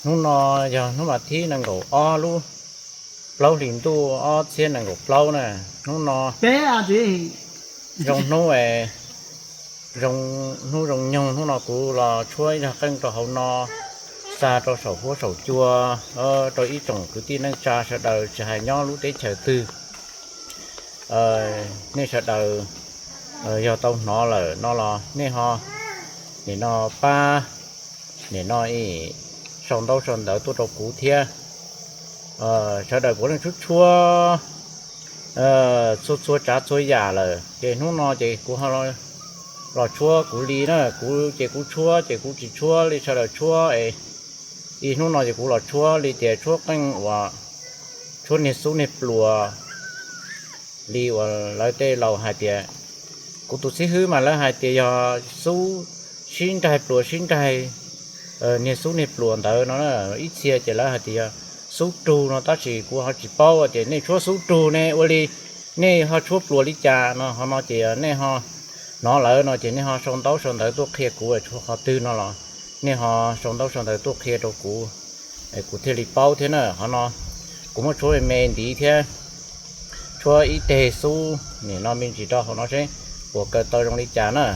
Hnub no yog hnub mas thib nees nkaum ob lub plaub hlis ntuj ob txhiab nees nkaum plaub na. Hnub no zoo hnub, zoo hnub zoo nyoog, hnub no kuv los tshuab ib zag qeej rau hauv no, xa rau saum huab saum cua, rau ib tsoom kwv tij neej tsa sawv daws tsis hais nyob lub teb chaws twg, nej sawv daws yog tau hnov lawm no los nej ho nim no pab, nim no sau ntaub sau ntawv tuaj rau kuv thiab. Sawv daws puav leej tshuab tshuab txhua txhua tsav txhua yam lawm ces hnub no ces kuv los tshuab kuv li na. Kuv ces kuv tshuab ces kuv tsis tshuab li sawv daws tshuab es, ib hnub no ces kuv los tshuab li tias tshuab qeej uas tshuab niag xub niag pluas li uas lawv tej laus hais tias, kuv tus xib hwb mas lawv hais tias yog xub sib nraig pluas sib nraig, niag xub niag pluas ntawd no. Ib txhia ces lawv hais tias yog xub rug no, tab sis kuv ho tsis paub tias nej tshuab xub rug ne ua li, nej ho tshuab pluas li cas no. Ho no ces nej ho hnov lawv no ces nej ho sau ntaub sau ntawv tuaj qhia kuv tshuab qhov twg no los nej ho sau ntaub sau ntawv tuaj qhia rau kuv, kuv thiaj li paub thiab na. Ho no kuv muab tshuab me me ntiv thiab, tshuab ib teg xub nim no me ntsis rau hauv no seb puas kawg tau zoo li cas na.